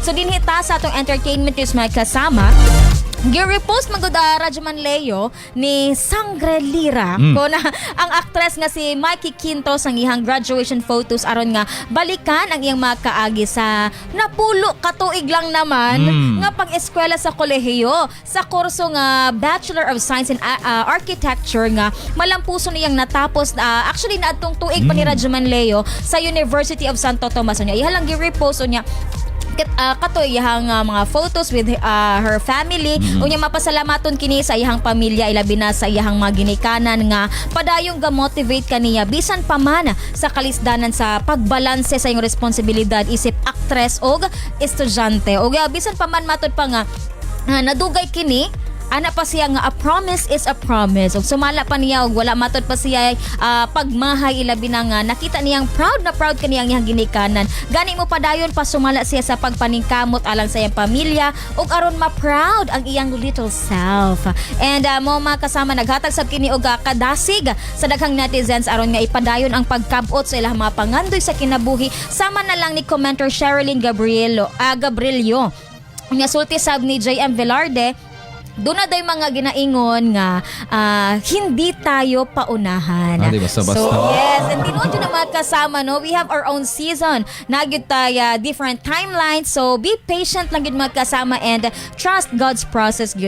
So dinhi ta sa atong entertainment news, mga kasama. Gi-repost magud, Radyoman Leo, ni Sangre Lira ko na ang actress nga si Mikee Quintos ang iyang graduation photos aron nga balikan ang iyang mga kaagi sa napulo ka tuig lang naman nga pag-eskwela sa kolehiyo sa kurso nga Bachelor of Science in Architecture nga malampuso niyang natapos, actually naadtong tuig pa ni Radyoman Leo sa University of Santo Tomas. Unya iya lang gi-repost unya kato iyang mga photos with her family. Unya mapasalamaton kini sa iyang pamilya, ilabi na sa iyang mga ginikanan nga padayong ga-motivate kaniya bisan pa man sa kalisdanan sa pagbalanse sa iyang responsibilidad isip actress og estudyante. Og bisan pa man matud pa nga nadugay kini, ana pa siya nga a promise is a promise, ug sumala pa niya og wala matod pa siya pagmahay, ilabi na nga nakita niyang proud na proud kaniyang iyang ginikanan. Gani mo padayon pa sumala siya sa pagpaningkamot alang sa iyang pamilya ug aron ma-proud ang iyang little self. And mo mga kasama, naghatag sab kini og kadasig sa daghang netizens aron nga ipadayon ang pagkabot sa ilang mga pangandoy sa kinabuhi, sama na lang ni commenter Sherilyn Gabrilio nga sulti sab ni JM Velarde, doon na daw yung mga ginaingon nga hindi tayo paunahan. Ah, di basta-basta. So, yes, and tinuod yun ang mga kasama, no? We have our own season. Naa gyud tayo different timelines. So, be patient lang yun, mga kasama, and trust God's process gyud.